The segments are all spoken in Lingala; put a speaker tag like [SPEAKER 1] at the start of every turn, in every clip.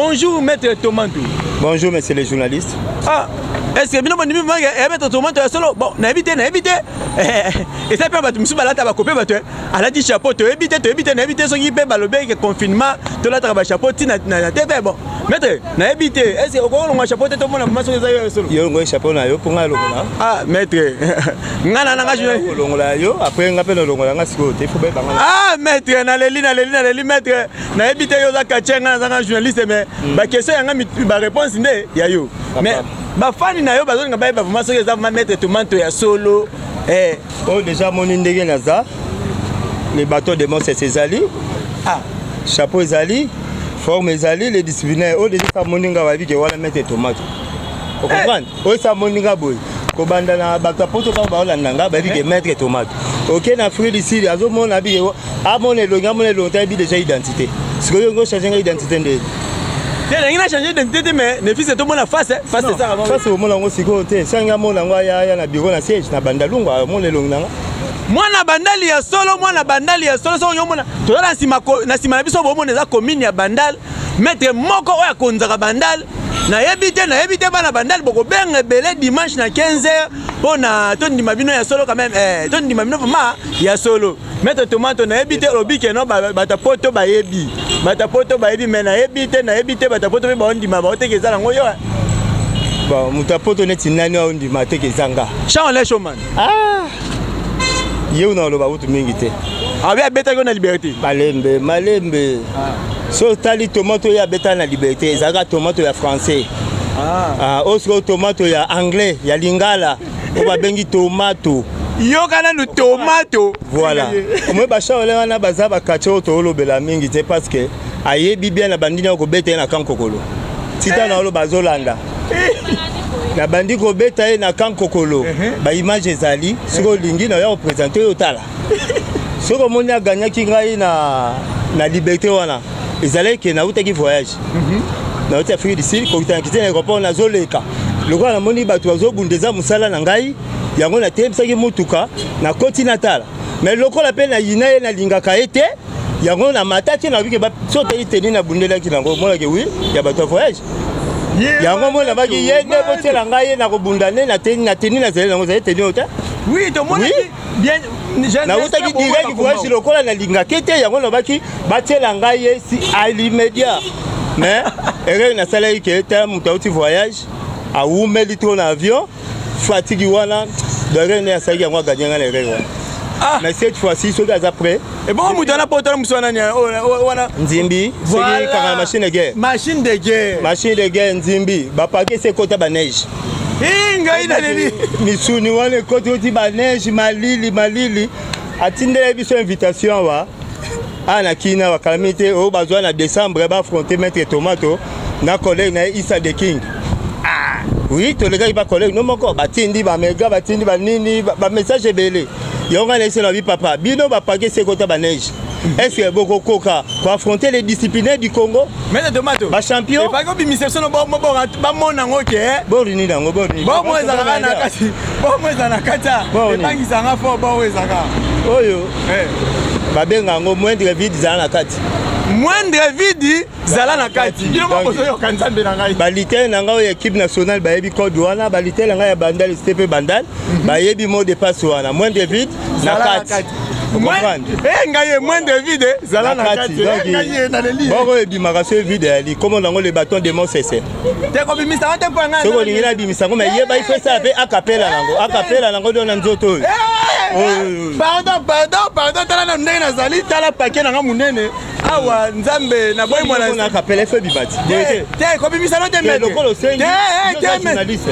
[SPEAKER 1] Bonjour maître Tomanto.
[SPEAKER 2] Bonjour monsieur le journaliste.
[SPEAKER 1] Ah, est-ce que bino bondimi vraiment que maître Tomanto ya solo? Bon, nayebi te, nayebi te. Eza mpe bato mosusu balata bakope bato alati chapeau, toyebi te, toyebi te, nayebi te soki mpe balobi ke confinement tolataka bachapeau ti na TV. Bon, maître, nayebi te, est-ce que okoki kolongola chapeau te tomona vraiment soki eza yo ya solo?
[SPEAKER 2] Yo longola chapeau na yo mpo ngai alongola.
[SPEAKER 1] Ah, maître, ngai na nanga
[SPEAKER 2] journaliste. Olongola yo, après ngai mpe nalongola ngai sikoyo te, faut bayeba ngai.
[SPEAKER 1] Ah, maître, naleli, naleli, naleli, maître. Nayebi te, yo oza quartier, ngai nazanga journaliste, mais baquestion yanga, baréponse nde ya yo, mais bafani na yo bazolinga bayeba vraiment soki eza vraiment maître Tomanto ya solo.
[SPEAKER 2] Oyo déjà moni ndenge naza, le bateau de Moses ezali, ah, chapeau ezali, forme ezali, le disciplinaire oyo déjà sa moni nga, bayebi ke wana maître Tomato, ocomprendre? Oyo sa moni nga boye, kobanda na bato ya poto kaka baolanda nga, bayebi ke maître Tomato. Oke na Afrique du Sud, azomona bike, amona elongi, amona elongi, tayebi déjà identité. Sikoyo ngo change nga identité ndeni?
[SPEAKER 1] Te, nangi na change identité te, mais ne fils tomona face face
[SPEAKER 2] esaka face. Omona yango sikoyo te, sangi amona yango, aya na bureau na siège na Bandalungu, amona elongi nanga.
[SPEAKER 1] Mwana Bandali ya solo, mwana Bandali ya solo. Soki omona toza na nsima, na nsima na biso bomona eza commune ya Bandal. Maître moko oyo akonzaka Bandal, nayebi te, nayebi te. Bana Bandal bokobenga ebele dimanche na 15 heures mpo na tondima bino ya solo quand même, tondima bino vraiment ya solo. Maître Tomato, nayebi te, olobi ke no bato poto bayebi, bato poto bayebi, mais nayebi te, nayebi te, bato poto mpe baondima baoteke eza nango yo?
[SPEAKER 2] Bon, moto ya poto neti nani aondima teke eza nga?
[SPEAKER 1] Charles Showman.
[SPEAKER 2] Ah, ye una oloba kutu mingi te.
[SPEAKER 1] Abi abetaki yo na Liberté.
[SPEAKER 2] Malembe malembe. So otali tomato oyo abetaka na Liberté, ezalaka tomato ya français. Ah, oyo sikoyo tomato ya anglais, ya lingala oyo babengi tomato.
[SPEAKER 1] Yoka nanu, tomato.
[SPEAKER 2] Voilà, omoi bacharle wana baza baquartier oyo toolobela mingi te, parce que ayebi bien na bandini ya kobeta ye na Kankokolo. Tita na oloba, azolanda, nabandi kobeta ye na Kankokolo, baimage ezali. Soki olingi na oya koprésente oyo, otala. Soki omoni aganyaki ngai na Liberté wana, ezalaki ke nautaki voyage, nauti Afrique du Sud, kokita na kiti na aéroport, nazoleka, lokola namoni bato bazobunda, eza mosala na ngai yango, natelemisaki motuka, nakoti natala. Mais lokola mpe nayina ye, nalingaka ye te, yango namataki, nalobi ke so otali teni nabundelaki nango, omonake wi ya bato ya voyage yango. Moi nabaki ye nde botiela ngai ye na kobunda nde na teni nazali nango, ezali teni oyo te.
[SPEAKER 1] Oui, tomonaki bien.
[SPEAKER 2] Nautaki direct voyage, lokola nalingaki te, yango nalobaki batiela ngai ye si à l'immédiat. Mais erreur nasalaki ke ta moto auti voyage, awumeli trop na avion, fatigue wana, erreur nde asalaki yango, aganye ngai na erreur wana.
[SPEAKER 1] Ah.
[SPEAKER 2] Mais cette fois-ci, soki aza prêt.
[SPEAKER 1] Ebongo moto wana poto mosu wana wana?
[SPEAKER 2] Nzimbi, soki kanga machine de guerre.
[SPEAKER 1] Machine de guerre.
[SPEAKER 2] Machine de guerre Nzimbi, bapake esi ekota baneige.
[SPEAKER 1] Ngai naleli.
[SPEAKER 2] Misuni wana ekoti oti baneige, malili malili. Atindela biso invitation awa, awa na Kina, bakalami te oyo bazwa na décembre, baaffronte maître Tomato na collègue na ye Isa de King. Ah, oui, tolekaki bacollègue no moko, batindi bamega, batindi banini, bamessage ebele. Yango ngai nayesi na bi papa bino bapake esi ekota baneige, est ce que bokokoka koaffronter les disciplinaires du Congo?
[SPEAKER 1] Maître Tomato.
[SPEAKER 2] Bachampion.
[SPEAKER 1] Epaki obimisa biso bamona yango ke
[SPEAKER 2] bori nini yango, bori?
[SPEAKER 1] Bomo ezalaka na kati, bomo ezala na kati, ebangisanga fort, boro ezalaka.
[SPEAKER 2] Oyo babenga yango moindre vide zala na kati.
[SPEAKER 1] Moindre vide zala na kati, bino moko bozoyoka, Nzambe na ngai.
[SPEAKER 2] Balitere na ngai oyo équipe nationale bayebi code wana, balitere na ngai ya Bandal, ste mpe Bandal bayebi mot de passe wana, moindre vide na kati.
[SPEAKER 1] Ngai ye moindre vide zala na kati, ngai ye naleli.
[SPEAKER 2] Boko ebimaka so vide yali kombo nango le bâton de Mosese.
[SPEAKER 1] Te, kobimisa te mpo ngai.
[SPEAKER 2] Soki olingi nabimisa yango, mais yeba ifo esala mpe akapela nango, akapela nango do na nzoto oyo.
[SPEAKER 1] Pardon, pardon, pardon, tala na ndenge nazali, tala pake nanga monene awa, Nzambe na boyi
[SPEAKER 2] mwana akapela ifo ebima ti.
[SPEAKER 1] Te, kobimisa no te.
[SPEAKER 2] Lokola osengi journaliste,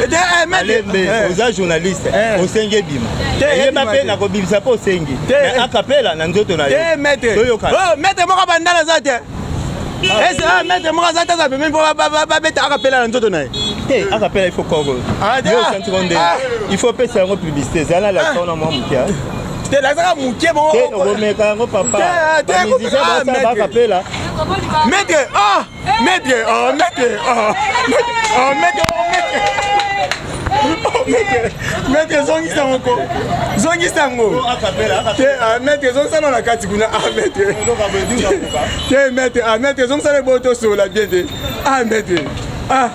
[SPEAKER 2] oza journaliste, osengi ebima, yeba mpe nakobimisa mpo osengi, mais akapela na nzoto na yo.
[SPEAKER 1] Toyoka maître moko bandala aza te, maître moko aza te, aza pembeni mpo babeta akapela na nzoto na ye.
[SPEAKER 2] Te, akapela il faut koko yo osantiko nde il faut opesa yango publicité, ezala na lakisa wana mwa moke.
[SPEAKER 1] Te, lakisaka moke bongo.
[SPEAKER 2] Te, okomeka yango papa, bamusicien basala bakapela.
[SPEAKER 1] Maître, ah maître, oh maître, oh oh maître, oh maître. Maître, zongisa yango ko, zongisa yango te. Ah, maître, zongisa nano na kati kuna. Ah, maître, te, maître. Ah, maître, zongisa na boyo, tosolola bien te. Ah, maître, ah,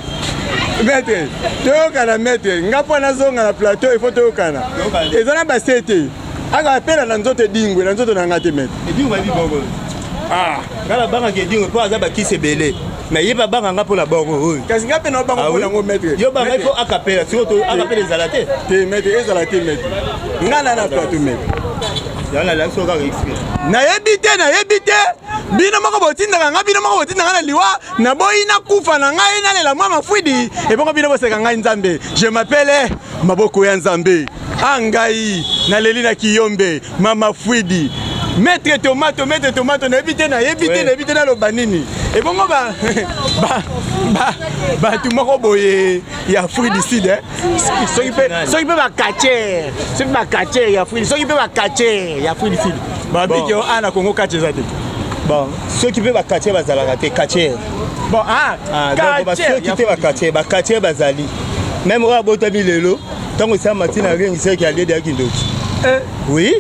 [SPEAKER 1] maître, toyokana. Maître, nga mpo nazonga na plateau, il faut toyokana. Eza na base te, aka apela na nzoto edingwe, na nzoto na nga te, maître.
[SPEAKER 2] Edingwe ayebi bongo.
[SPEAKER 1] Ah.
[SPEAKER 2] Nga nabangaka edingwe mpo aza bakisi ebele, mais ye babanga nga mpo na bongo oyo.
[SPEAKER 1] Kasi nga mpe naobanga mpo nango, maître.
[SPEAKER 2] Yo banga, il faut akapela. Sikoyo akapela ezala te.
[SPEAKER 1] Te, maître, ezala te, maître. Nga na plateau, maître.
[SPEAKER 2] Yango nalakisi kaka exprès.
[SPEAKER 1] Nayebi te, nayebi te. Bino moko botindaka nga, bino moko botindaka na liwa. Naboyi nakufa na ngai, nalela mwa mafwidi. Ebongo bino boseka ngai. Nzambe, je m'appelle maboko ya Nzambe. A ngai naleli na kiyombe, mama fwidi. Maître Tomato, maître Tomato, nayebi te, nayebi te, nayebi te naloba nini. Ebongo bato moko boye ya Afrique du Sud, soki mpe bacatcheurs, soki bacatcheurs ya Afrique, soki mpe bacatcheurs ya Afrique du Sud babiki o a na Congo, catch eza te.
[SPEAKER 2] Bon, soki mpe bacatcheurs bazalaka te, catcheur.
[SPEAKER 1] Bon, ah.
[SPEAKER 2] Soki te bacatcheurs, bacatcheurs bazali. Même oyo abotami lelo, ntango esalama ntina ring, seki aledi yaki ndoki. Oui,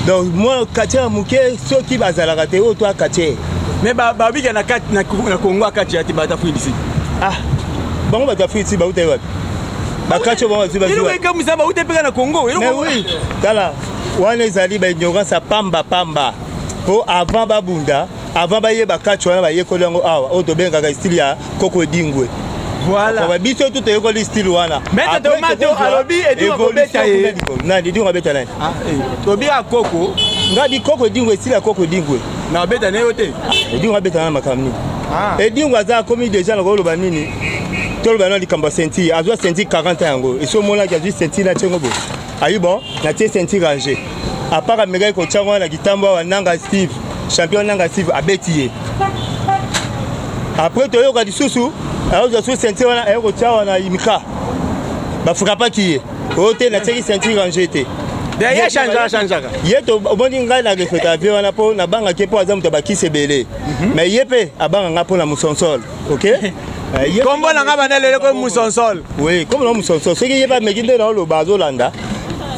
[SPEAKER 2] donc moi, catcheur ya moke, soki bazalaka te, oyo to acatcheur.
[SPEAKER 1] Mais babika na Congo, akati ya te, bato Afrique du Sud.
[SPEAKER 2] Ah, bango bato Afrique du Sud bauta ye wapi? Bakati oyo bango bazwi, bazwi.
[SPEAKER 1] Eloko ekamwisa, bauta mpeka na Congo.
[SPEAKER 2] Mais oui, tala, wana ezali baignorance ya pamba pamba, mpo avant babunda, avant bayeba kati wana, bayekoli yango awa, oyo tobengaka style ya koko edingwe.
[SPEAKER 1] Voilà.
[SPEAKER 2] Biso tu toyekoli style wana.
[SPEAKER 1] Maître Tomato alobi edingwe akobeta ye.
[SPEAKER 2] Nani edingwe abeta nani?
[SPEAKER 1] Tobi ya koko.
[SPEAKER 2] Nga di koko edingwe, style ya koko edingwe.
[SPEAKER 1] Na abeta na yo te.
[SPEAKER 2] Edingwe abeta na makambo nini? Edingwe aza akomi déjà na koloba nini? Toloba na likambo ya ceinture. Azwa ceinture 40 ans, yango esi omonaki azwi ceinture na tiengo boye, ayi bon, natie ceinture range apart. Amekaki kotia wana na kitambo awa, nanga Steve, champion nanga Steve abeti ye. Après toyoka lisusu ayozwa su ceinture wana, aye kotia wana imika, bafrapaki ye. Oyo te, natiaki ceinture range te.
[SPEAKER 1] Ye changeaka, changeaka.
[SPEAKER 2] Ye to omoni ngai na respecta vie wana, mpo nabangaki, mpo aza moto ya bakisi ebele. Mais ye mpe abanga nga mpo na mosonsol, ok.
[SPEAKER 1] Kombo na nga banda lelo ko musonsol.
[SPEAKER 2] Oui, kombo na musonsol. Soki ye bameki nde naoloba, azolanda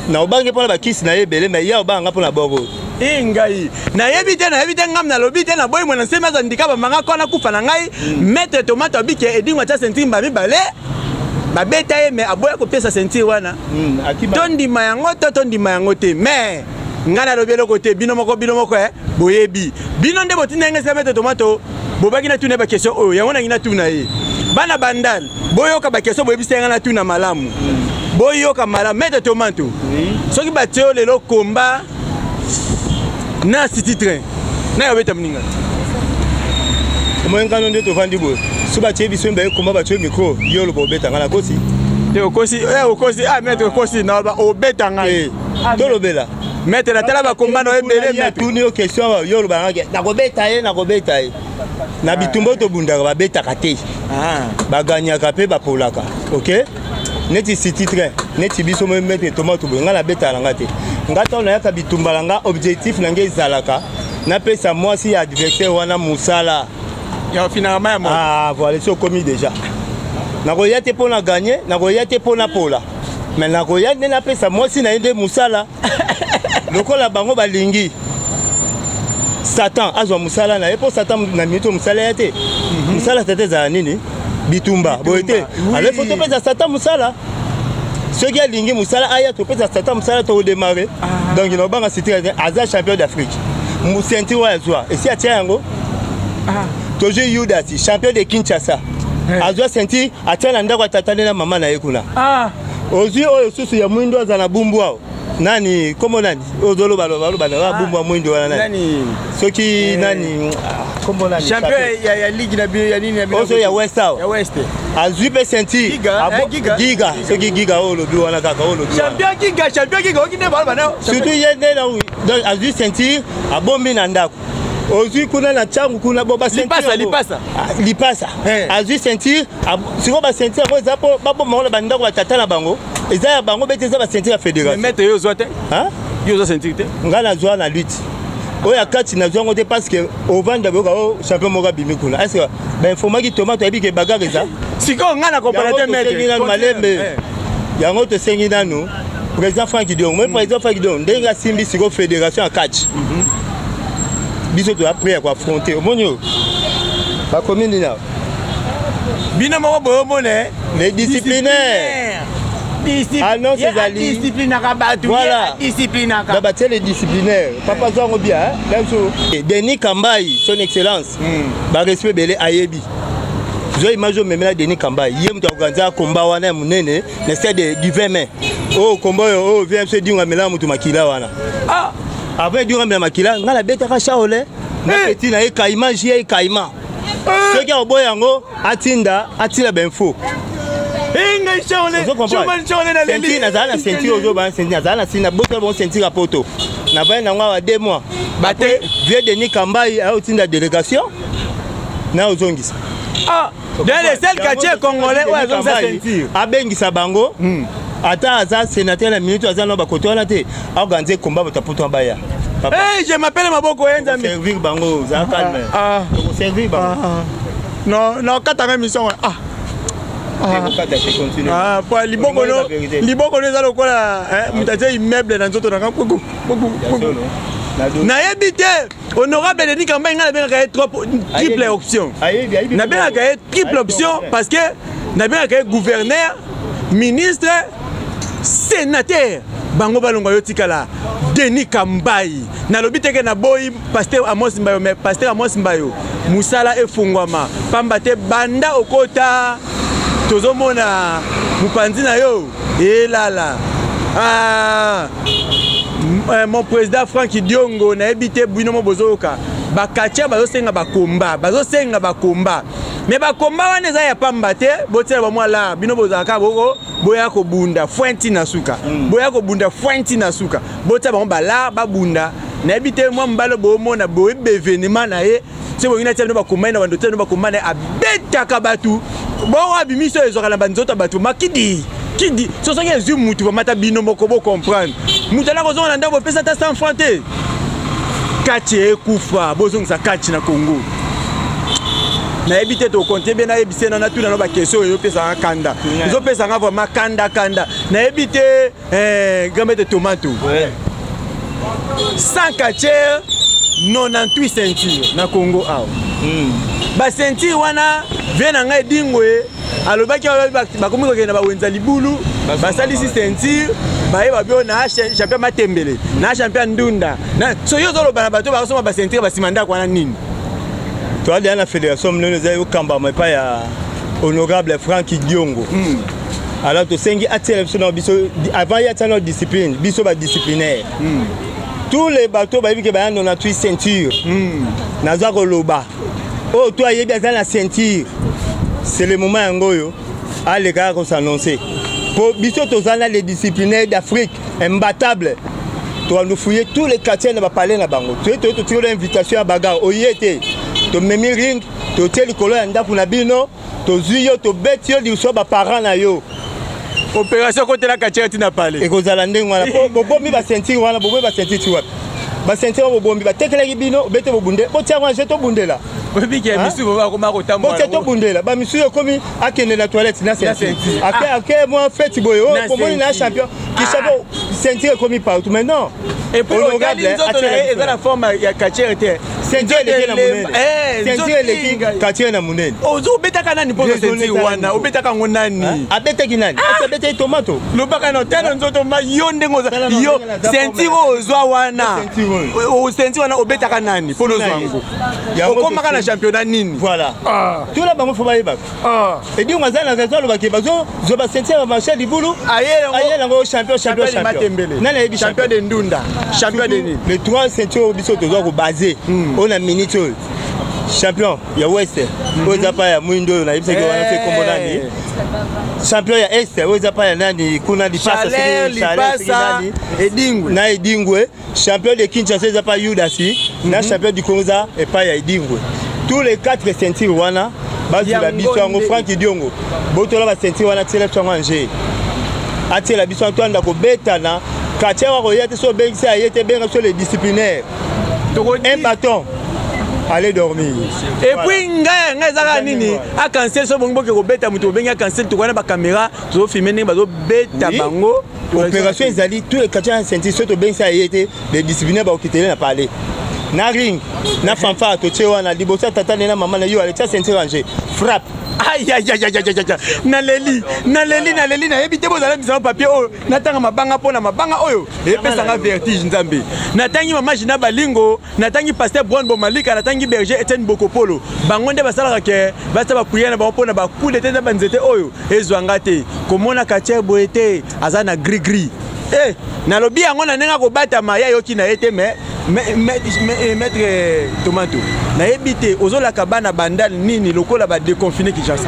[SPEAKER 2] na obangi mpona bakisi na ye ebele, mais ye obanga nga mpona bongo.
[SPEAKER 1] E ngai nayebi te, nayebi te. Ngam nalobi te, naboyi mwana nsemi azwa ndika bamanga kona kufa na ngai. Maître Tomato abike edingo atya ceinture mba mibale, babeta ye, mais aboya kopesa ceinture wana. Tondima yango to tondima yango te, mais ngai nalobi eloko te. Bino moko, bino moko boyebi, bino nde botinda ngai esika maître Tomato bobaki natuna ye baquestion oyo. Yango nangi natuna ye. Bana Bandal, boyoka baquestion boyebisa ye ngai natuna malamu. Boyoka malamu, maître Tomato. Soki batie yo lelo komba na City Train, na yobeta moninga?
[SPEAKER 2] Omoi ngano nde tovandi boye, so batie biso mbaye komba, batie micro, yo oloba obeta ngai, nakosi?
[SPEAKER 1] Te, okosi, okosi. Ah, maître, okosi na obeta ngai.
[SPEAKER 2] Tolobela.
[SPEAKER 1] Maître, natala bakomba na ebele, maître.
[SPEAKER 2] Tuni yo question, yo oloba ngaki nakobeta ye, nakobeta ye. Na bitumba oyo tobundaka, babetaka te, baganyaka mpe bapolaka, ok. Neti City Train, neti biso mo maître Tomato boye, ngai nabetaka na nga te. Ngai ntango nayaka bitumba na nga, objectif na ngai ezalaka napesa mwasi ya adversaire wana mosala.
[SPEAKER 1] Ya finalement ya moto.
[SPEAKER 2] Ah voilà, esi okomi déjà. Nakoya te mpo na gagner, nakoya te mpo na pola, mais nakoya nde napesa mwasi na ye nde mosala. Lokola bango balingi Satan azwa mosala na ye, mpo Satan na minute oyo mosala ya te. Mosala Satan ezala nini? Bitumba boye te. Alors faut topesa Satan mosala. Soki alingi mosala, aya, topesa Satan mosala, tokodémarrer. Donc naobanga City aza champion d'Afrique, ceinture oyo azwa esi atia yango. Tozwi Yudasi, champion de Kinshasa, azwa ceinture, atia na ndako ya tata nde na mama na ye kuna. Ozwi oyo susu ya mwindo, aza na bumbu awa, nani kombo nani? Ozoloba loba na bumbu ya mwindo wana, nani? Soki nani, kombo nani?
[SPEAKER 1] Champion ya ligue na bino ya nini ya
[SPEAKER 2] bino? Ozo ya West awa.
[SPEAKER 1] Ya West.
[SPEAKER 2] Azwi mpe ceinture.
[SPEAKER 1] Giga.
[SPEAKER 2] Giga, soki Giga oyo olobi wana kaka, oyo olobi.
[SPEAKER 1] Champion Giga, champion Giga, oki nde baloba na.
[SPEAKER 2] Surtout ye nde donc azwi ceinture, abombi na ndako. Ozwi kuna na ntango kuna bo.
[SPEAKER 1] Lipasa, lipasa.
[SPEAKER 2] Lipasa azwi ceinture. Sikoyo baceinture yango eza mpo baboma ngo na bandako batata na bango, eza ya bango bete, eza baceinture ya fédération.
[SPEAKER 1] Maître, yo ozwa te? Yo ozwa ceinture te?
[SPEAKER 2] Ngai nazwa na lutte oyo ya kati, nazwa yango te, parce que ovanda boyoka o champion moko abimi kuna, est ce que bainformaki Tomato ayebi ke bagarre eza?
[SPEAKER 1] Sikoyo ngai na comprendre te, maître.
[SPEAKER 2] Malembe. Yango tosengi nanu président Franck Diongo. Moi, président Franck Diongo, ndenge asimbi sikoyo fédération ya catch, biso toza prêt ya koaffronter. Omoni oyo bakomi nini awa?
[SPEAKER 1] Bino moko boyomona.
[SPEAKER 2] Les disciplinaires. Annonce ezali.
[SPEAKER 1] Disciplinaka bato.
[SPEAKER 2] Voilà.
[SPEAKER 1] Disciplinaka.
[SPEAKER 2] Na batie les disciplinaires. Papa, zwa yango bien, hein? Biso Denis Kambai, son excellence, barespect ebele, ayebi. Zwa image omemela Denis Kambai, ye moto akokanza komba wana ya monene na stade du 20 mai. Oyo komba oyo, oyo vient biso, Edingo amela moto makila wana.
[SPEAKER 1] Ah.
[SPEAKER 2] Avant Edingo amela makila, ngai nabetaka Shaole na petit na ye Kaima, jie Kaima. Soki akoboya yango, atinda, atinda bainfo.
[SPEAKER 1] Ngai Shaole.
[SPEAKER 2] Nazala na ceinture, ozoba ceinture, nazala na ceinture, nabotala bango ceinture ya poto, navandi nango awa 2 mois.
[SPEAKER 1] Bate.
[SPEAKER 2] Vieux Denis Kambai aotinda délégation na ozongisa.
[SPEAKER 1] Ah, dans le seul quartier congolais oyo azongisa ceinture.
[SPEAKER 2] Abengisa bango. Ata aza sénateur na minute, aza na bakote wana te, aorganize komba, bato ya poto baya.
[SPEAKER 1] Hey, je m'appelle Maboko Nzambe.
[SPEAKER 2] Servir bango, oza calme.
[SPEAKER 1] Ah.
[SPEAKER 2] Tokoservir bango.
[SPEAKER 1] Ah. Non, non, katanga émission. Ah. Ah, po liboko no, liboko no eza lokola moto atie immeuble na nzoto nanga. Puku puku puku. Nayebi te, honorable Denis Kambai, ngai nabengaka ye trop triple option. Nabengaka ye triple option parce que nabengaka ye gouverneur, ministre, sénateur. Bango balongwa, yo tikala. Denis Kambai, nalobi teke naboyi pasteur Amos Mbayo, mais pasteur Amos Mbayo, mosala efungwama, pamba te banda okota, tozomona mopanzi na yo elala. Ah, mon président Frank Diongo, nayebi te, bino mo bozoyoka bakatia, bazosenga bakomba, bazosenga bakomba, mais bakomba wana eza ya pamba te. Botiela bamwa la bino, bozalaka boko boya kobunda fwinti na suka, boya kobunda fwinti na suka. Botia bango bala babunda. Nayebi te, mwa mobali boomona boyebi événement na ye. Soki bolingi natia bino bakomba na bando, tia bino bakomba na ye. Abetaka bato bongo, abimisi oyo ezwaka na banzoto ya bato makidi kidi. So soki ezwi mutu, bamata bino moko bocomprendre. Mutu ala kozonga na ndako, bopesa ata 100 franc te. Kati ekufa, bozongisa kati na Congo. Nayebi te, tokonte bien. Nayebisi ye, natuna no baquestion oyo ezopesanga kanda, ezopesanga vraiment kanda kanda. Nayebi te, grand maître Tomato, 100 catcheurs, 98 ceinture na Congo awa. Baceinture wana, vie na ngai Edingo ye alobaki, bakomi kokende na bawenza libulu, basalisi ceinture, bayeba bio na champion Matembele na champion Ndunda. So yo ozoloba na bato bakosomba baceinture basima ndako wana nini?
[SPEAKER 2] Toadeya na fédération monene eza yokambama epai ya honorable Frank Diongo. Alors tosengi atiela biso na biso, avant ye atia na discipline, biso badisciplinaire, tous les bateau bayebi ke baya 98 ceinture. Naza koloba, oyo to ayebi aza na ceinture, c'est le moment yango oyo alekaka kos'annoncer, po biso toza na les disciplinaires d'Afrique imbattable. Tobandi fouiller tous les quartiers na bapalais na bango. Toye, toye, totikoli invitation ya bagarre, oye te, tomemi ring, totie likolo ya ndako na bino, tozwi yo, tobeti yo liboso ya baparent na yo.
[SPEAKER 1] Opération kotela quartier ntina pale.
[SPEAKER 2] Ekozala ndenge wana, po bobombi baceinture wana. Bobombi baceinture ti wapi? Baceinture wana bobombi, batekelaki bino, obete, bobunde, botia yango age, tobundela.
[SPEAKER 1] Oyebiki ya misusu bakoma kotambola.
[SPEAKER 2] Botia, tobundela. Bamisusu ekomi akende na toilette na ceinture, ake, ake mwa feti boye, bomoni na champion ki champion, ceinture ekomi partout. Mais non.
[SPEAKER 1] Et puis otali nzoto na ye, eza na forme ya catcheur te.
[SPEAKER 2] Ceinture eleki na monene, ceinture eleki catcheur na monene.
[SPEAKER 1] Ozo obetaka nani mpo ceinture wana? Obetaka yango nani?
[SPEAKER 2] Abetaki nani? Abetaki Tomato.
[SPEAKER 1] Lobaka na otala nzoto ma yo ndenge oza yo, ceinture oyo ozwa wana, ceinture wana obetaka nani mpo nozwa yango? Okomaka na championnat nini?
[SPEAKER 2] Voilà, tuna bango, fo bayebaka. Edingo aza na raison, alobaki bazozwa baceinture ya marché libulu, aye yango champion, champion, champion.
[SPEAKER 1] Nani ayebi? Champion de Ndunda, champion de nini?
[SPEAKER 2] Les trois ceintures biso tozwa kobase oyo na minute oyo, champion ya ouest oyo eza pa ya mwindo oyo nayebisaki wana, so ekombo nani, champion ya est oyo eza pa ya nani kuna,
[SPEAKER 1] Lipasa, Edingwe.
[SPEAKER 2] Na Edingwe. Champion de Kinshasa eza pa Yudasi, na champion du Congo eza epai ya Edingwe. Tous les quatre ceintures wana bazwela biso yango. Frank Diongo, botola baceinture wana, tiela biso yango ange, atiela biso yango, toanda kobetana. Quartier wa koya te, so obengisi aye te, benga biso les disciplinaires, un bâton. Allez dormir.
[SPEAKER 1] Et puis ngai ngai ezaka nini, acancel so bongi boke kobeta moto, bobengi acancel, tokoya na bacaméra, tozofilme ndenge bazobeta bango.
[SPEAKER 2] Opération ezali, tous les quartiers ya ceinture, soki tobengisa ye te, les disciplinaire bakokitele na palais na ring na fanfare. Totie wana liboso ya tata ne na mama na yo, ale tia ceinture, range, frappe.
[SPEAKER 1] Ayayayayaya, naleli, naleli, naleli, nayebi te. Bozala bisana papier oyo, natanga mabanga mpo na mabanga oyo epesanga vertige. Nzambe, natangi mama Gina Balingo, natangi pasteur Bron Bomalika, natangi berger Etienne Bokopolo. Bango nde basalaka ke batia baprière na bango mpo na bakude te na banzete oyo ezwanga te. Komona quartier boye te, aza na gris gris. Eh, nalobi yango na ndenge akobatama, ye ayoki na ye te. Mais maître Tomato, nayebi te ozolaka bana Bandal nini lokola badéconfine Kinshasa.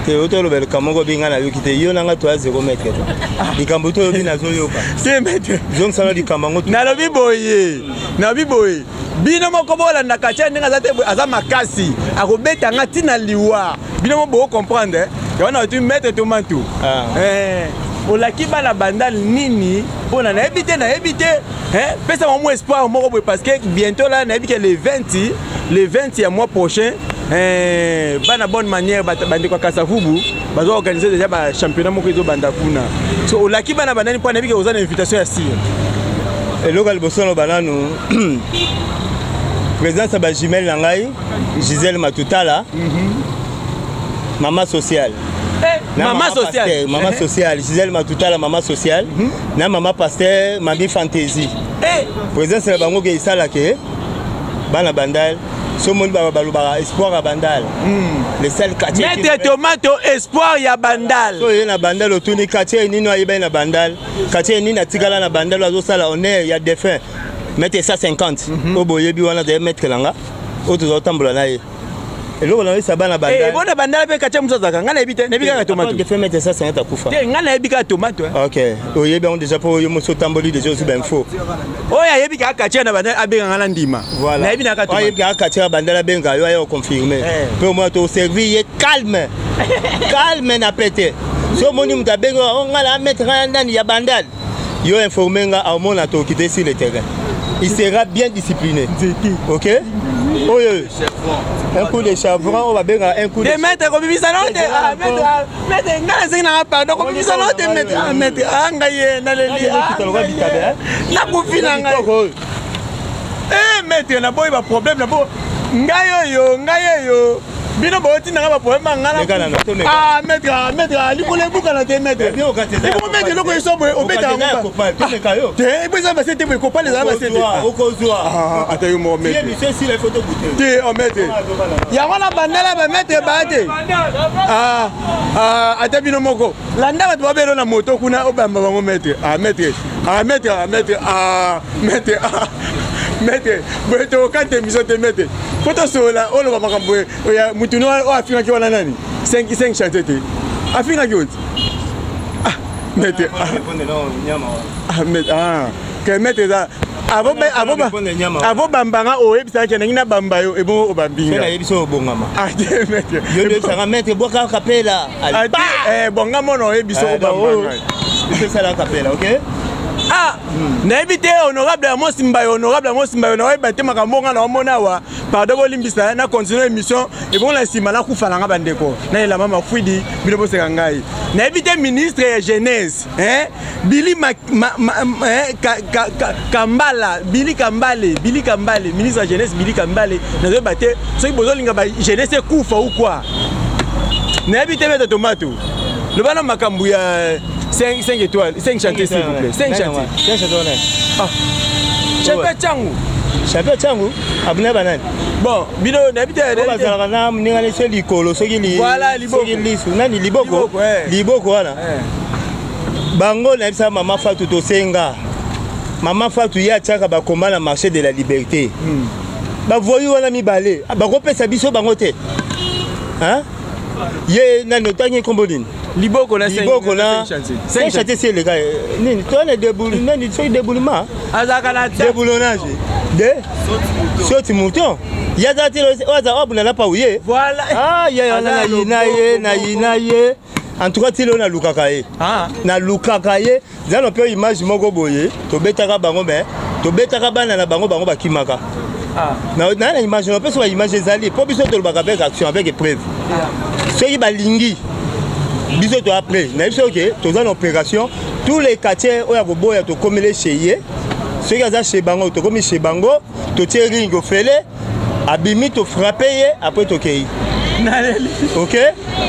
[SPEAKER 2] Te, otoloba likambo moko binga nayoki te. Yo nanga toya 0 mètre te, likambo to oyobi nazoyoka.
[SPEAKER 1] Te, maître.
[SPEAKER 2] Zongisana likambo yango.
[SPEAKER 1] Nalobi boye, nalobi boye, bino moko bolanda quartier ndenge aza te, aza makasi, akobetanga ntina liwa. Bino mo bocomprendre yango. Na tu maître Tomato, olaki bana Bandal nini? Mpona nayebi te, nayebi te. Pesa bango mwa espoir moko boye, parce que bientôt là, nayebi ke le 20, le 20 ya mois prochain, bana bonne manière, bandeko ya Kasavubu bazo organiser déjà bachampionnat moko ezobanda kuna. So olaki bana bandani, mpo nayebi ke oza na invitation ya sire.
[SPEAKER 2] Eloko ya liboso naloba nanu, présidence ya bajumelle na ngai, Gisele Matutala, mama sociale.
[SPEAKER 1] Mama sociale.
[SPEAKER 2] Mama sociale Gisele Matutala, mama sociale, na mama pasteur Mami Fantaisie, présence na bango ke esalaka bana Bandal. So omoni balobaka espoir ya Bandal, le seul quartier.
[SPEAKER 1] Maître Tomato, espoir ya Bandal.
[SPEAKER 2] So oye na Bandal, otuni quartier nini ayebani na Bandal, quartier nini atikala na Bandal, azosala honneur ya défunt maître 150 oyo boyebi wana. Zaye maître na nga oyo tozakotambola na ye. Eloko nayebisa bana
[SPEAKER 1] Bandal, bona Bandal mpe quartier mosusu azalaka, ngai nayebi te, nayebi kaka Tomato.
[SPEAKER 2] Défunt maître 150 akufa.
[SPEAKER 1] Te, ngai nayebi kaka Tomato.
[SPEAKER 2] Ok, oyebi yango déjà mpo yo mosi otamboli déjà, ozwi bainfo.
[SPEAKER 1] Oyo ayebi kaka quartier na Bandal, abenganga na ndima. Nayebi na kaka.
[SPEAKER 2] Oyebi kaka quartier ya Bandal, abenga yo, aya oconfirme mpe omona toservir ye calme calme na pete. So omoni moto abengi o ngai na maître ngai nani ya Bandal, yo informe nga, aomona tokite sur le terrain, il sera bien discipliné. Ok, oyo un coup de chevron oyo babengaka un coup
[SPEAKER 1] de maître, kobimisa nao te. Maître, ngai nasengi nanga pardon, kobimisa nao te maître. Maître, ngai ye naleli, nakufi na ngai. Maître, naboyi baproblème, nabo ngai oyo, ngai oyo bino bootindanga baproblème nga. Na maître, maître, likolo ebukana te, maître. Ebongo maître, eloko eso boye obeta yango te, ebo eza base te boye, kopala ezala base te. Ata yo moko maître te, o maître yango na Bandala, bamaître baya te. Ata bino moko landa bato babelo na moto kuna, obamba bango maître. Maître, maître, maître, maître, maître, boye tokokata émission te, maître, po tosolola. Oloba makambo ya mutu oyo afingaki wana nani, 5 chantier te, afingaki oti. Maître, ke maître eza avobambanga, oyebisaki ndenge nabamba yo, ebongo obambinga.
[SPEAKER 2] Nayebisi oyo obongama. Yo oyebisaka maître bwaka kapela.
[SPEAKER 1] Bonga mona oyebisi obambanga.
[SPEAKER 2] Esala kapela, ok.
[SPEAKER 1] Ah, nayebi te, honorable Amos Mbayo, honorable Amos Mbayo, naoyeba te makambo nga na omona awa. Pardon, bolimbisa, na continue émission, ebongo na nsima nakufa nanga. Bandeko, nalela mama Fwidi, bino boseka ngai. Nayebi te, ministre ya jeunesse, hein? Bili ma, ma, ma, eh, ka, ka, ka, Kambala, Bili Kambale, Bili Kambale, ministre ya jeunesse Bili Kambale, nazoyeba te soki bozolinga ba jeunesse ekufa ou quoi. Nayebi te, maître Tomato, loba na makambo ya 5, 5 étoiles, 5 chantiers, s'il vous plaît, 5 chantiers.
[SPEAKER 2] 5 chantiers.
[SPEAKER 1] Ah, champion Changu.
[SPEAKER 2] Champion Changu abuna banani?
[SPEAKER 1] Bon, bino nayebi te.
[SPEAKER 2] Bazalaka na moninga nesi likolo, soki
[SPEAKER 1] soki
[SPEAKER 2] lisu nani, liboko, liboko wana bango. Nayebisaka mama Fatu, tosenga mama Fatu, ye atiaka bakoma na marché de la liberté. Bavoyu wana mibale bakopesa biso bango te. Ye nani otangi nkombo nini?
[SPEAKER 1] Liboko na
[SPEAKER 2] liboko na cinq chantier si eleka nini toana nani, soki déboulement.
[SPEAKER 1] Azalaka na
[SPEAKER 2] déboulonnage de soti mouton, ye aza te oyo aza abuna na pau ye.
[SPEAKER 1] Voilà.
[SPEAKER 2] Ye wana nayina ye, nayina ye. En tout cas, ti lelo nalukaka ye, nalukaka ye. Eza na mpe image moko boye, tobetaka bango, me tobetaka bana na bango, bango bakimaka.
[SPEAKER 1] Ah.
[SPEAKER 2] Na na image, na pesa ba image ezali po biso tolobaka avec action, avec preuve. Soki balingi biso to après na biso ke toza na opération tous les quartiers oyo akoboya, tokomele chez ye. Soki aza chez bango, tokomi chez bango, totie ring ofele, abimi, tofrappe ye, après tokei.
[SPEAKER 1] Naleli.
[SPEAKER 2] Ok,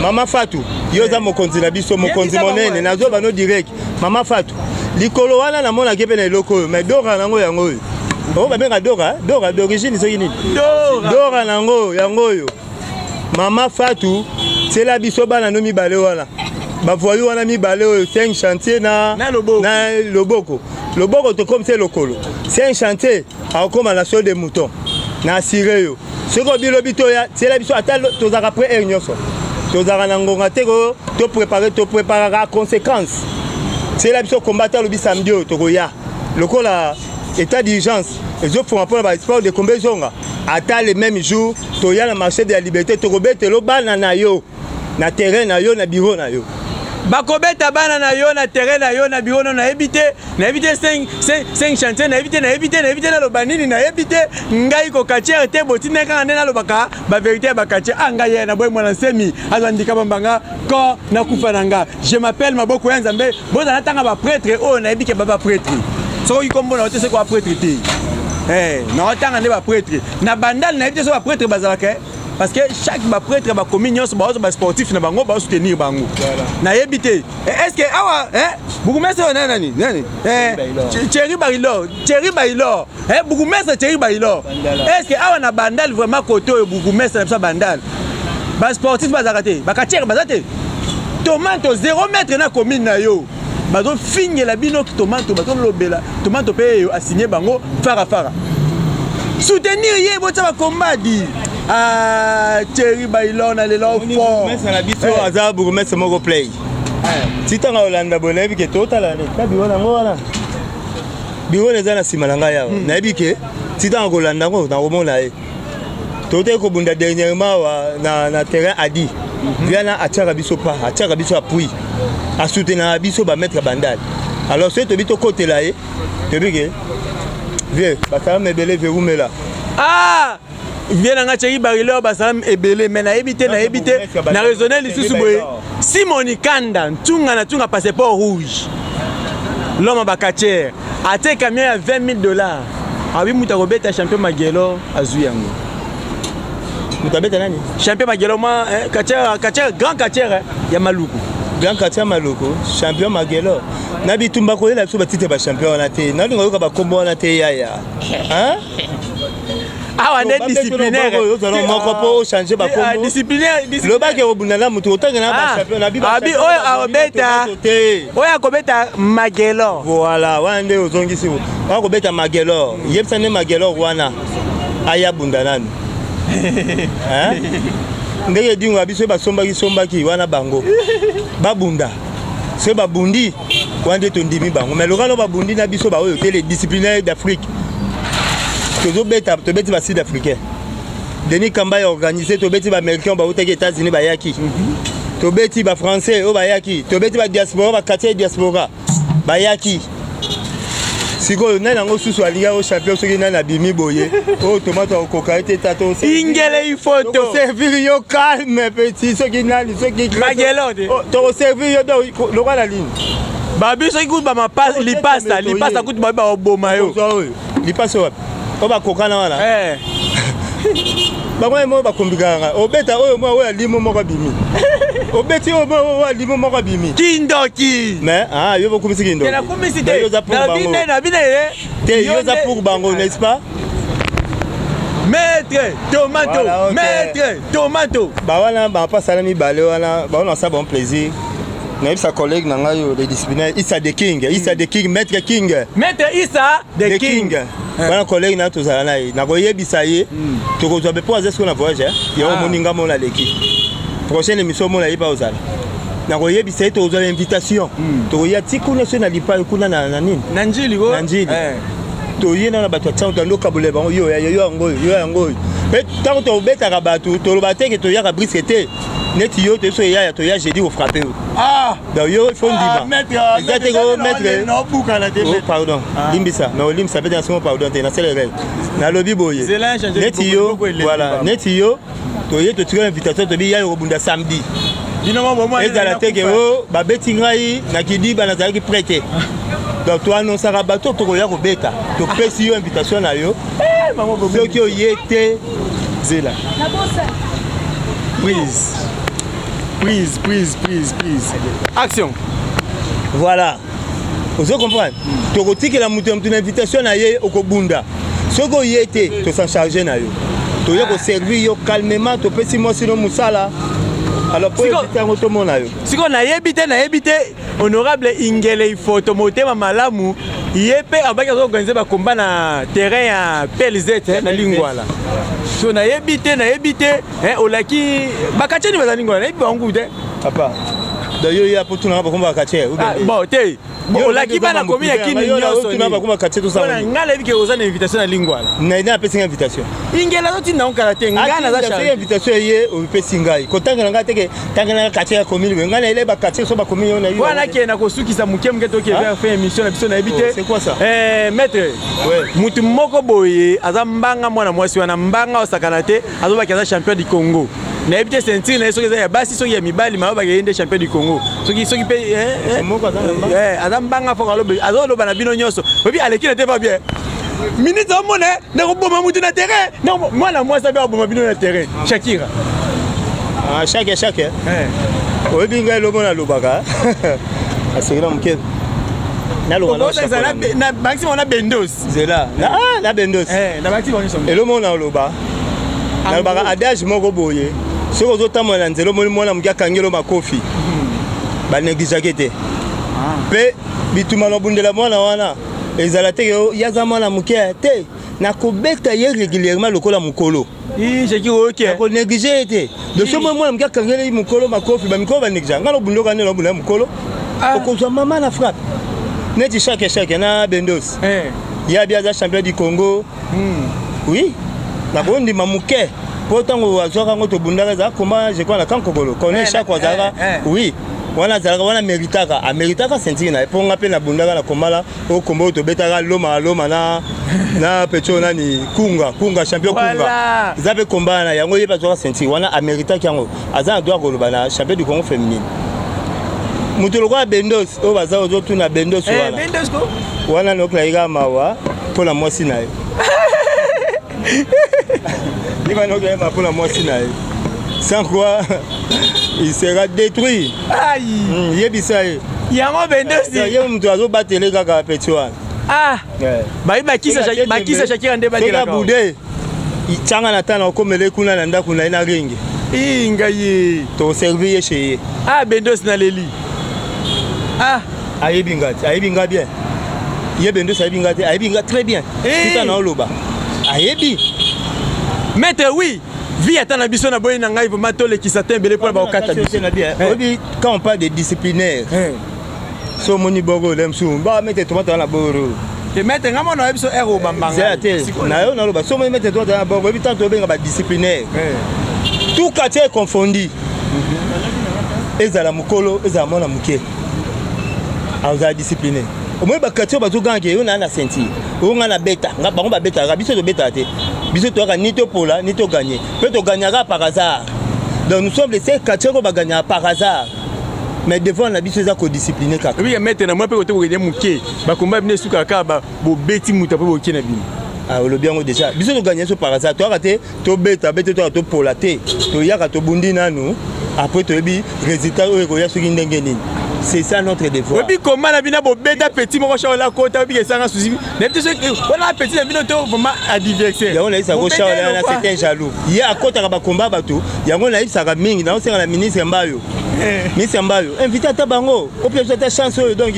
[SPEAKER 2] mama Fatu, yo oza mokonzi na biso, mokonzi
[SPEAKER 1] Yebisa bango,
[SPEAKER 2] monene. Nazoba no direct, mama Fatu, likolo wana namonaki mpe na eloko oyo, mais dora nango yango oyo, oyo babenga dora, dora d'origine soki nini.
[SPEAKER 1] Dora.
[SPEAKER 2] Dora nango yango oyo. Mama Fatu, tiela biso bana no mibale wana, bavoyu wana mibale oyo, 5 chantier na,
[SPEAKER 1] Na loboko.
[SPEAKER 2] Na loboko, loboko tokomisa lokolo. 5 chantier akokóma na saut de mouton na asire yo. Soki obilobi toya, tiela biso ata tozalaka prêt heure nyonso, tozalaka na ngonga te ko toprépare, topréparaka conséquence. Tiela biso combat ata olobi samedi oyo, tokoya. Lokola état d'urgence ezofungwa mpona basport de combat ezonga, ata le même jour toya na marché de la Liberté, tokobetelo bana na yo na terrain na yo, na bureau na yo.
[SPEAKER 1] Bakobeta bana na yo na terrain na yo, na bureau no. Nayebi te, nayebi te. 5 chantier, nayebi te, nayebi te, nayebi te. Naloba nini? Nayebi te. Ngai kokatiere te, botindai kaka nde nalobaka bavérité ya bakatiere. A ngai ye naboyi mwana nsemi azwa ndika bambanga ko nakufa na nga. Je m'appelle Maboko ya Nzambe. Bozala ntanga baprêtre oyo nayebi ke ba baprêtre, soki kombo na yo te, soki baprêtre te. Naotanga nde baprêtre na Bandale, nayebi te so baprêtre bazalaka, parce que chaque baprêtre bakomi nyonso bazwa basportif na bango, bazosoutenir bango. Nayebi te. Est ce que awa bourgmestre oyo nani nani? Thierry Barilor, Thierry Barilor, bourgmestre Thierry Barilor, est ce que awa na Bandal vraiment, côté oyo bourgmestre na biso ya Bandal, basportif bazalaka te, bakatiere baza te? Tomato 0 mètre na commune na yo, bazofingela bino Tomato, bazolobela Tomato mpe eyo asigne bango farafara. Soutenir ye, botia bakombadi. Ah, Thierry Bailor na lelo fort.
[SPEAKER 2] Na biso aza bourgmestre moko play ti ntango olanda boye, nayebi ke totala ta biro nango wana, biro eza na nsima na ngai awa. Nayebi ke ti ntango kolanda yango, nakomona ye. Toteki kobunda dernièrement awa na terrain adi viana, atiaka biso pa, atiaka biso appui, asoutenaka biso bamaître Bandal. Alors soki tobi tokotela ye, toyebi ke vieux basalama ebele, vieux rumela.
[SPEAKER 1] Ah, vieux na nga Thierry Barilor, basalam ebele, mais nayebi te, nayebi te. Na raisonne lisusu boye, Simoni Kanda ntunga na ntunga, passeport rouge, l'homme bakatiere, atie camion ya 20 000 $, abi mutu akobeta champion Magelo azwi yango.
[SPEAKER 2] Moto abeta nani?
[SPEAKER 1] Champion Magelo, ma catcheur, catcheur, grand catcheur ya Maluku.
[SPEAKER 2] Grand catcheur Maluku, champion Magelo na bitumba. Koyela biso batite bachampion wana te, nalinga oyoka bakombo wana te, yaya.
[SPEAKER 1] Awa nde disciplinaire.
[SPEAKER 2] Ozala moko mpo ochange bakombo.
[SPEAKER 1] Disciplinaire.
[SPEAKER 2] Lobaki okobunda na motu otanga na bachampion na
[SPEAKER 1] Abi oyo akobeta,
[SPEAKER 2] te.
[SPEAKER 1] Oyo akobeta Magelor.
[SPEAKER 2] Voilà, wana nde ozongisi oyo akobeta Magelor. Yebisa nde Magelor wana aya bunda nanu ndenge edingo ya biso basombaki sombaki wana, bango babunda. Soki babundi wana nde tondimi bango, mais lokano babundi na biso baoyo te. Les disciplinaires d'Afrique, tozobeta, tobeti basud africain, Denis Kamba ya organisé, tobeti baaméricain bautaki États-Unis bayaki, tobeti bafrançais oyo bayaki, tobeti badiaspora, baquartier diaspora bayaki. Sikoyo nani yango susu alingi yango champion? Soki nani abimi boye oyo, Tomato akokoka ye te, tata.
[SPEAKER 1] Ingele ifoto.
[SPEAKER 2] Tokoservir yo calme, petit. Soki nani, soki
[SPEAKER 1] Magelo te.
[SPEAKER 2] Tokoservir yo donc lokola nini?
[SPEAKER 1] Babi soki kutu lipasa, lipasa kutu babi bakoboma yo.
[SPEAKER 2] Oyo lipasa wapi oyo bakokana wana? Bango ye moko bakombikaka. Obeta oyo mwa oyo alimo moko abimi, obeti oyo mwa oyo alimo moko abimi.
[SPEAKER 1] Kindoki.
[SPEAKER 2] Mais ah, yo bokumisi kindoki.
[SPEAKER 1] Nakumisi te.
[SPEAKER 2] Yo oza pour bango te, yo oza pour bango, n'est-ce pas?
[SPEAKER 1] Maître Tomato.
[SPEAKER 2] Voilà, ok.
[SPEAKER 1] Maître Tomato.
[SPEAKER 2] Bawana bapasala mibale wana, bawana basala bon plaisir. Nayebisa collègue na ngai oyo, le disciplinaire Isa the King, Isa the King, maître King.
[SPEAKER 1] Maître Isa the
[SPEAKER 2] the
[SPEAKER 1] King.
[SPEAKER 2] King wana, collègue na tozala na ye, nakoyebisa ye, tokozwa mpe mpo aza sikoyo na voyage yango. Omoni nga mona aleki prochaine émission, omona ye mpe ozala, nakoyebisa ye, tokozwa invitation, tokoya ti kuna so na lipai kuna na nini.
[SPEAKER 1] Na Njili ko.
[SPEAKER 2] Na Njili. Toye na bato ya ntango, tando okabolela bango, yo yo yango oyo, yo yango oyo. Mpe ntango tobetaka bato, toloba te ke toyaka briske te. Neti yo, toyebi so eyaya, toya jeudi kofrappe yo.
[SPEAKER 1] Ah!
[SPEAKER 2] Donc yo, il faut
[SPEAKER 1] Ah,
[SPEAKER 2] ndima.
[SPEAKER 1] maître,
[SPEAKER 2] Eza te ko maître.
[SPEAKER 1] Naobukana te.
[SPEAKER 2] Oh, pardon.
[SPEAKER 1] Ah.
[SPEAKER 2] Limbisa, mais olimbisa mpe te, nasengo pardon te, nasala erreur, nalobi boye.
[SPEAKER 1] Zela changer.
[SPEAKER 2] Neti yo,
[SPEAKER 1] Boko eleki,
[SPEAKER 2] voilà.
[SPEAKER 1] pardon.
[SPEAKER 2] Neti yo, toye, totikala invitation, tobi ya kobunda samedi.
[SPEAKER 1] Bino mo bomwa.
[SPEAKER 2] Ezala te ke o babeti ngai na kidiba, nazalaki prêt te. Donc toannonsaka bato tokoya kobeta, topesi yo invitation na yo. Soki oye te,
[SPEAKER 1] Zela. Prise, prise, prise, prise, prise, action.
[SPEAKER 2] Voilà, ozo comprendre? Tokotikela moto ya moto na invitation na ye, okobunda. Soki oye te, tosan charge na yo, toya koservir yo calmement, topesi mwasi no mosala. Alors po évite yango, tomona yo.
[SPEAKER 1] Sikoyo nayebi te, nayebi te. Honorable Ingele Ifoto, motema malamu, ye mpe abaki azoorganize bakomba na terrain ya PLZ, na Lingwala. So nayebi te, nayebi te, olaki bakatieni baza Lingwala, nayebi bango te.
[SPEAKER 2] Papa, donc yo ya po tunanga bakomba bakatiere?
[SPEAKER 1] Bon, te. Olaki bana komi ya kini nyonso.
[SPEAKER 2] Bakoma quartier, tosala.
[SPEAKER 1] Ngai nayebi ke oza na invitation na Lingwala.
[SPEAKER 2] Na apesi ngai invitation.
[SPEAKER 1] Ingele azotinda ngo kala te, ngai naza
[SPEAKER 2] charge. Invitation eye, opesi ngai, kotangela ngai teke, tangela ngai quartier ya commune boye. Ngai nayele baquartier so bacommune oyo nayebi.
[SPEAKER 1] Wana kende na kosukisa moke moke, toke vers fin émission na biso, nayebi te.
[SPEAKER 2] C'est quoi ça?
[SPEAKER 1] Maître, mutu moko boye aza mbanga, mwana mwasi wana mbanga osakana te, azobaki aza champion du Congo. Nayebi te ceinture na ye soki eza ya basi, soki ya mibali, mayobaki ye nde champion du Congo. Soki mpe aza mbanga foko, azoloba na bino nyonso, oyebi aleki na te va bien minute, omona nakoboma mutu na terrain. Mwana mwasi abe aboma bino na terrain, Shakira.
[SPEAKER 2] Chaque chaque, oyebi ngai elomo nalobaka, asekela moke.
[SPEAKER 1] Bakisi wana Bendos.
[SPEAKER 2] Zela na Bendos. Elomo naloba, nalobaka adage moko boye: soki ozotambola na nzela, omoni mwana moke akangeli makofi, banégligeaki te. Mpe bituma na obundela mwana wana ezala te ye aza mwana moke te, nakobeta ye régulièrement lokola mokolo. Nakonéglige ye te. Donc soki mwana moke akangeli mokolo makofi, bamikolo banéglige. Ngai nobundoka nde nabunda mokolo, okozwa mama na frappe neti chaque chaque na Bendos. Ye abi aza champion du Congo. Oui, nakondima moke, mpo ntango azwaka yango, tobundaka, ezala komba, je crois, na Kankokolo kone. Chaque azalaka, oui, wana azalaka wana, méritaka, améritaka ceinture na ye, mpo nga mpe nabundaka na kombala oyo, komba oyo tobetaka loma loma na petio nani, Kunga, Kunga champion Kunga. Eza mpe komba wana yango, ye bazwaka ceinture wana, améritaki yango, aza na droit koloba na champion du Congo féminine. Moto lokola Bendos oyo baza ozotuna Bendos wana wana, nokolaki kaka mawa mpona mwasi na ye. Ndenge nokolaki mawa mpona mwasi na ye, sans quoi il sera détruit. Yebisa ye.
[SPEAKER 1] Yango Bendosi.
[SPEAKER 2] Ye moto azobatele kaka petit wana.
[SPEAKER 1] Ah, bayi bakisa Shakira nde.
[SPEAKER 2] Batelaka bude tianga na tana, okomele kuna na ndako na ye na ringi.
[SPEAKER 1] Ngai.
[SPEAKER 2] Toservi ye chez ye.
[SPEAKER 1] Ah, Bendos, naleli, ah.
[SPEAKER 2] Ayebi nga te, ayebi nga bien. Ye Bendos ayebi nga te, ayebi nga très bien. Tika na oloba, ayebi.
[SPEAKER 1] Maître, oui, vie ata na biso na boyi na ngai vraiment tolekisa te ebele mpona bakokata biso.
[SPEAKER 2] Oyebi, quand on parle de disciplinaire, so omoni boko le mosusu ba maître tomate wana boro.
[SPEAKER 1] Te, maître, nga mona oyebi so ere obambanga.
[SPEAKER 2] Te, na yo naloba, so omoni maître tomate wana boro, oyebi tanto obenga badisciplinaire, tout quartier est confondu, ezala mokolo, ezala mwana moke, azala discipliné. Omoni baquartier oyo bazoganga yo naa na ceinture oyo ngai nabeta, bango babetaka, biso tobetaka te. Biso toyaka ni topola ni toganye, mpe toganyaka par hasard. Donc nous sommes les seuls quartier oyo baganyaka par hasard, mais devoir na biso eza kodiscipline kaka.
[SPEAKER 1] Oyebi, maître, na mwa mpe kote kokende moke, bakomba bino esukaka kaka bobeti moto apo boke na bino.
[SPEAKER 2] Olobi yango déjà. Biso toganye so par hasard, toyaka te tobeta bete, toyaka topola te, toyaka tobundi nanu, après toyebi résultat oyo ekoya soki ndenge nini. C'est ça notre devoir.
[SPEAKER 1] Oyebi koma na bino bobeta petit moko Shaola kota, oyebi esanga susi, nayebi te soki wana petit na bino to vraiment adversaire.
[SPEAKER 2] Yango nayebisaka ko Shaola wana, c'est un jaloux. Ye akotaka bakomba bato. Yango nayebisaka mingi, naosenga na ministre Mbayo, ministre Mbayo, invité ata bango, opesa biso ata chance oyo. Donc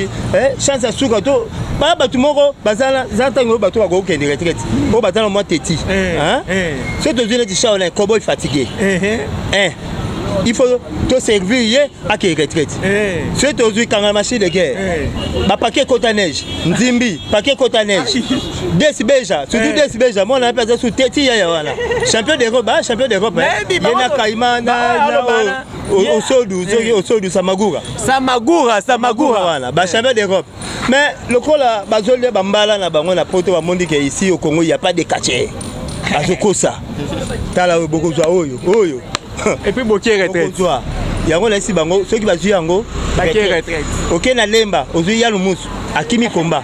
[SPEAKER 2] chance ya suka to baya bato moko baza ntango oyo bato bakokende retraite, oyo baza na mwa teti. Soki tozwi neti Shaola, cowboy fatigué. Il faut toservir ye akei retraite. Soki tozwi kanga machine de guerre, bapaquet ekota neige, nzimbi paquet ekota neige, desi beja surtout desi beja mwana mpe aza su te ti yaya wana champion d'Europe, ba champion d'Europe ye na Kaima na Osodu, soki Osodu Samagura.
[SPEAKER 1] Samagura, Samagura.
[SPEAKER 2] Wana bachampion d'Europe. Mais lokola bazolia bambala na bango na Poto, bamondi ke ici au Congo il y a pas de quartier, azokosa. Tala oyo bokozwa, oyo oyo.
[SPEAKER 1] Et puis bokie retraite.
[SPEAKER 2] Bokozwa yango, nayesi bango soki bazwi yango.
[SPEAKER 1] Bakie retraite.
[SPEAKER 2] Oke na Lemba, ozwi ya Lumusu, akimi komba,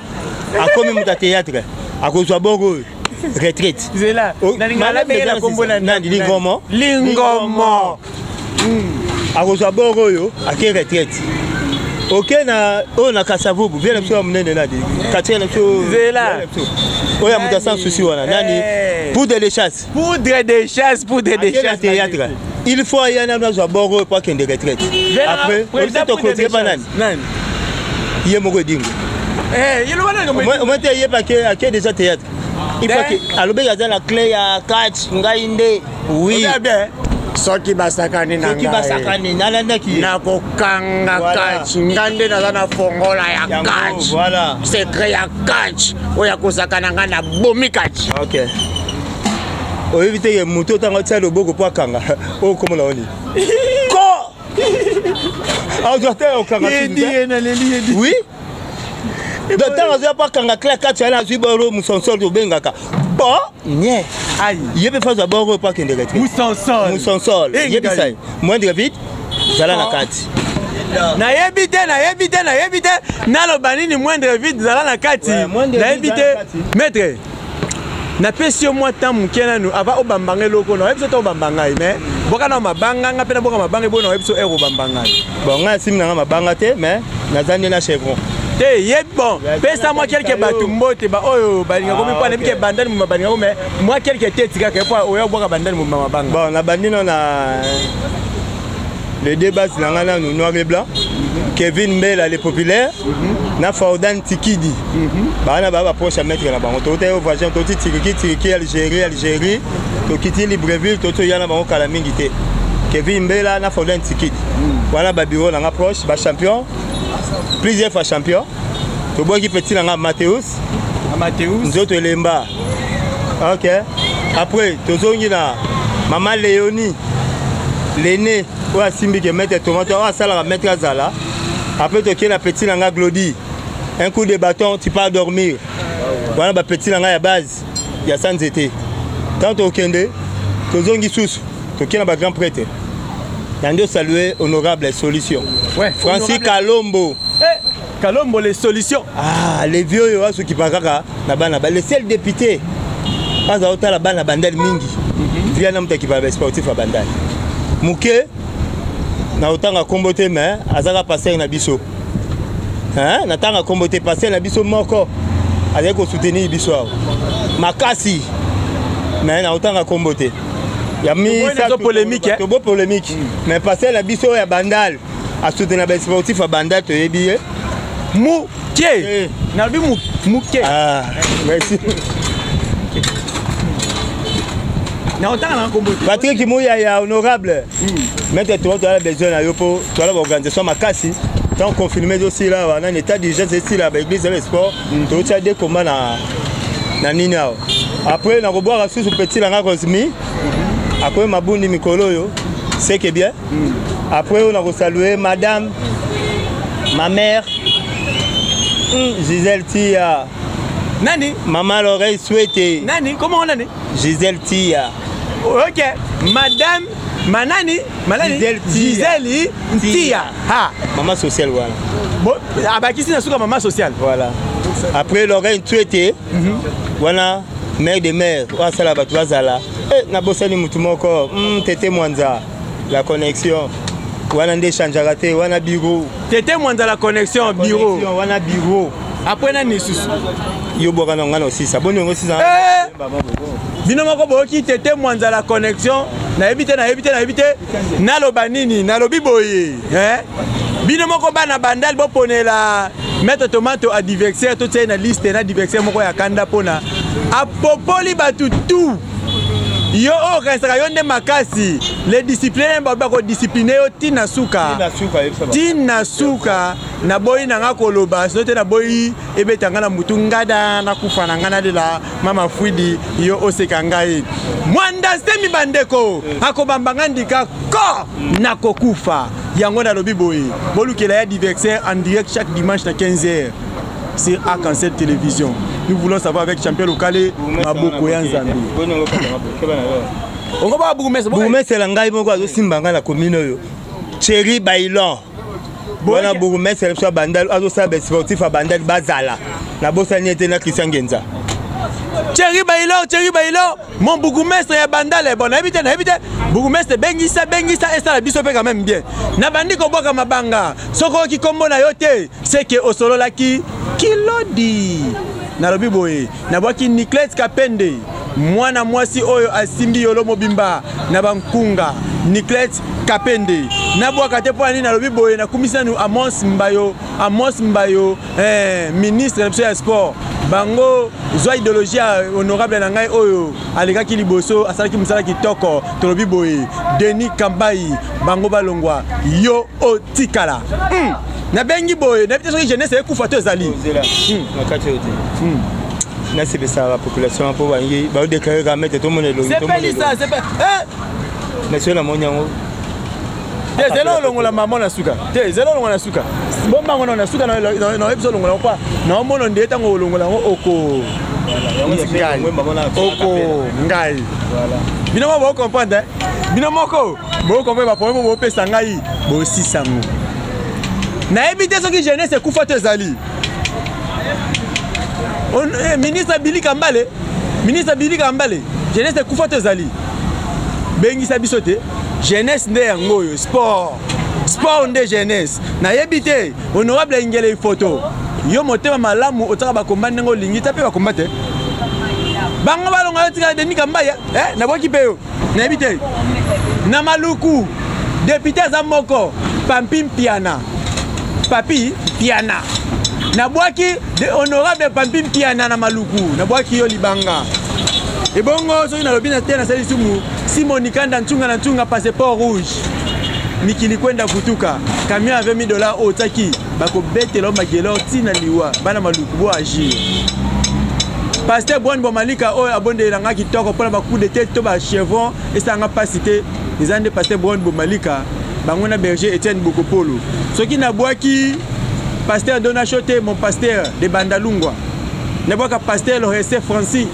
[SPEAKER 2] akomi moto ya théâtre, akozwa bongo oyo retraite.
[SPEAKER 1] Zela, nalinga nabengela kombo na
[SPEAKER 2] nani? Lingomo.
[SPEAKER 1] Lingomo.
[SPEAKER 2] Akozwa bord oyo, ake retraite. Oke na oyo na Kasavubu, vie na biso ya monene, nani quartier na biso?
[SPEAKER 1] Zela.
[SPEAKER 2] Oyo ya moto ya sans souci wana nani? Poudre de chasse.
[SPEAKER 1] Poudre de chasse, poudre de
[SPEAKER 2] Ake na
[SPEAKER 1] chasse.
[SPEAKER 2] Théâtre, il faut aya nanu azwa bord oyo po akende retraite. Après
[SPEAKER 1] Président.
[SPEAKER 2] Toclôturer pa nani?
[SPEAKER 1] Nani?
[SPEAKER 2] Ye moko Edingo.
[SPEAKER 1] Eh, yeloba nani?
[SPEAKER 2] Omoi te, ye ake, ake déjà théâtre, il faut que alobeki aza na clé ya catch, ngai nde oui.
[SPEAKER 1] Bien.
[SPEAKER 3] Soki basakani na
[SPEAKER 2] soki
[SPEAKER 3] ngai,
[SPEAKER 2] basakani, nalandaki ye.
[SPEAKER 3] Nakokanga.
[SPEAKER 2] Voilà.
[SPEAKER 3] Catch, nga nde naza na fongola ya
[SPEAKER 2] Yango,
[SPEAKER 3] catch.
[SPEAKER 2] Voilà.
[SPEAKER 3] Secret ya catch oyo akosaka na ngai, nabomi catch.
[SPEAKER 2] Ok, oyebi te ke moto ntango atia loboko mpo akanga oyo komona oni ko azwa te okanga.
[SPEAKER 1] Yedi ye, naleli yedi.
[SPEAKER 2] Oui, donc ntango azwa mpo akanga clé kati wana, azwi boro mosonsol tobengaka bo nye.
[SPEAKER 1] Aïe.
[SPEAKER 2] Ye mpe fazwa boro mpo akende retraite.
[SPEAKER 1] Musonsol.
[SPEAKER 2] Mosonsol.
[SPEAKER 1] Eh,
[SPEAKER 2] yebisa ye moindre vite, zala na kati.
[SPEAKER 1] Nayebi te, nayebi te, nayebi te naloba nini. Moindre vide, zala na kati.
[SPEAKER 2] Ouais, moindre vide,
[SPEAKER 1] nayebi
[SPEAKER 2] zala
[SPEAKER 1] te.
[SPEAKER 2] na kati.
[SPEAKER 1] Maître, napesi yo mwa temps moke nanu avant obamba ngai eloko. Na oyebi so te obamba ngai, mais boka na mabanga nga mpe naboka mabanga eboyo na oyebi so ere obamba ngai.
[SPEAKER 2] Bon, ngai asimi nanga mabanga te, mais naza nde na chevron.
[SPEAKER 1] Te ye, bon,
[SPEAKER 2] Ouais,
[SPEAKER 1] pesa mwa
[SPEAKER 2] nakanisa
[SPEAKER 1] quelque
[SPEAKER 2] yo.
[SPEAKER 1] bato mbote baoyo balingaka
[SPEAKER 2] Ah,
[SPEAKER 1] mi mpo nayebi
[SPEAKER 2] ok.
[SPEAKER 1] ke bandani moma balingako, mais mwa quelque te etikaka po oya obwaka bandani moma mabanga.
[SPEAKER 2] Bon, nabandi no na les deux bases na ngai nanu, noir et blanc, Kevin Mbela le populaire na Fordan Tikidi. Bana baa baproche ya maître na bango. Touta yo voisin, touti Tiriki, Tiriki, Algérie, Algérie, tokiti Libreville, touti oya na bango kala mingi te. Kevin Mbela na Fordan Tikidi wana babureau na nga proche, bachampion, plusieurs fois champion. Tobwaki petit na nga Mateus.
[SPEAKER 1] Amateus.
[SPEAKER 2] Nzoto elemba. Ok, après tozongi na mama Léonie lene oyo asimbi ke maître Tomate oyo asalaka maître azala. Après tokei na petit na nga Glodi, un coup de bâton, tu pars dormir. Wana bapetit na ngai ya base ya sa nzete. Ntango tokende, tozongi susu, tokei na bagrand prêtre na nde osalue honorable solution.
[SPEAKER 1] Ouais,
[SPEAKER 2] Francis
[SPEAKER 1] honorable-
[SPEAKER 2] Kalombo.
[SPEAKER 1] Eh, Kalombo les solutions.
[SPEAKER 2] Ah, les vieux oyo asokipa kaka na bana ba le seul député aza otala bana Bandali mingi via na moto akipaka basportif ya Bandali moke na otanga nkombo te, mais azaka pasteur na biso. Hein? Natanga nkombo te, pasteur na biso moko azali kosoutenir biso awa makasi, mais na otanga nkombo te ya.
[SPEAKER 1] Toboyi nazo polémique, eh?
[SPEAKER 2] Tobo polémique, mais pasteur na biso oyo ya Bandal asoutenir basportif ya Bandal, toyebi ye.
[SPEAKER 1] Moke.
[SPEAKER 2] Eh.
[SPEAKER 1] Nalobi moke.
[SPEAKER 2] Ah, merci.
[SPEAKER 1] Na otanga na nkombo te.
[SPEAKER 2] Patrick Muyaya, honorable maître, toa toala besoin na yo mpo toala baorganisation makasi. Tant confinement ezosila awa, nani état d'urgence esila, baéglise ya sport totia de komba na nini awa. Après nakobwaka susu petit na nga Rosmi, akomi mabundi mikolo oyo, c'est que bien. Après oyo nakosalue madame ma mère, Gisèle Tia.
[SPEAKER 1] Nani?
[SPEAKER 2] Mama l'oreille souhaité.
[SPEAKER 1] Nani? Comment nani?
[SPEAKER 2] Gisèle Tia.
[SPEAKER 1] Ok, madame manani, manani?
[SPEAKER 2] Gisèle Tia.
[SPEAKER 1] Gisèle Tia ha.
[SPEAKER 2] Mama sociale wana.
[SPEAKER 1] Bon, abakisi na suka mama sociale.
[SPEAKER 2] Voilà. Après Lorraine Tuete, wana mère de mère, oyo asala bato bazala. Eh, nabosani mutu moko, Tete Mwanza, la connexion. Wana nde echangeaka te, wana bureau.
[SPEAKER 1] Tete Mwanza la connexion, bureau.
[SPEAKER 2] Connexion, wana bureau.
[SPEAKER 1] Après nani lisusu?
[SPEAKER 2] Yo bwaka na nga na osisa. Boni yango osisa.
[SPEAKER 1] Eh! Bino moko boyoki Tete Mwanza la connexion. Nayebi te, nayebi te, nayebi te naloba nini. Nalobi boye, eh? Bino moko bana Bandali, boponela maître Tomato adversaire, totia ye na liste na adversaire moko ya kanda mpona apopoli bato tout. Yo oyo okanisaka yo nde makasi, le discipline bakodiscipline yo ti na suka, ti na suka. Naboyi na nga koloba sino te, naboyi ebeta nga na mutu ngada, nakufa na nga nalela mama Fwidi, yo oseka ngai. Mwanda Semi, bandeko, akobamba nga ndika ko nakokufa. Yango nalobi boye, bolukela ya adversaire en direct chaque dimanche na 15 h sur Arc-en-Ciel Télévision. Nous voulons savoir avec champion local maboko ya Nzambe. Ongo bourgmestre.
[SPEAKER 2] Bourgmestre na ngai moko azosimba ngai na commune oyo, Thierry Bailon wana, bourgmestre na biso ya Bandal, azosala basportif ya Bandal bazala. Nabosani ete na Christian Ngenza.
[SPEAKER 1] Thierry Bailon, Thierry Bailon, mon bourgmestre ya Bandal. Bon, nayebi te, nayebi te. Bourgmestre, bengisa, bengisa, esala biso mpe quand même bien. Nabandi kobwaka mabanga. Soki oyoki kombo na yo te, seke osololaki kilodi. Nalobi boye, nabwaki Niclet Kapende, mwana mwasi oyo asimbi yolo mobimba na bankunga. Niclet Kapende, nabwaka te mpo na nini? Nalobi boye, nakumisi nanu Amos Mbayo, Amos Mbayo, ministre na biso ya sport. Bango zwa idéologie ya honorable na ngai oyo alekaki liboso, asalaki mosala kitoko. Tolobi boye, Denis Kambai, bango balongwa, yo otikala. Nabengi boye, nayebi te soki jeunesse ekufa to ezali.
[SPEAKER 2] Na kati oyo te, nasepesaka bapopulation mpo bangi baodéclare kaka maître, tomona elongi.
[SPEAKER 1] Sepelisa.
[SPEAKER 2] Mais soki namoni yango.
[SPEAKER 1] Te, zela olongola mama na suka te, zela olongola na suka, bombango na suka. Nayebi so olongola yango kwa naomona nde ntango olongola yango oko ngai, oko ngai. Bino moko bocomprendre, bino moko bocomprendre baproblème bopesa ngai, bosisango. Nayebi te soki jeunesse ekufa to ezali. Ministre Bili Kambale, ministre Bili Kambale, jeunesse ekufa to ezali? Bengisa biso te. Jeunesse nde yango oyo, sport, sport nde jeunesse. Nayebi te, honorable Ingele Ifoto, yo motema malamu, otiaka bakomba ndenge olingi ta mpe bakomba te. Bango balonga, yo tikala. Denis Kambaya, nabwaki mpe yo. Nayebi te, na Maluku député aza moko, Pampi Mpiana, Papi Mpiana. Nabwaki honorable Pampi Mpiana na Maluku, nabwaki yo libanga. Ebongo soki nalobi na te, nasali sumu. Simoni Kanda Ntunga na Ntunga, passeport rouge, mikili kwenda kutuka camion ya 20 000 $ oyo otiaki, bakobetela magelo ntina liwa. Bana Maluku, bo agir. Pasteur Bwani Bomalika oyo abondelela nga kitoko mpona bacoup de tête to bachevron, esalanga mpasi te, eza nde pasteur Bwani Bomalika, bango na berger Etienne Bokopolo. Soki nabwaki pasteur Donacho te, mon pasteur de Bandalungwa, nabwaka pasteur Lorese Francis.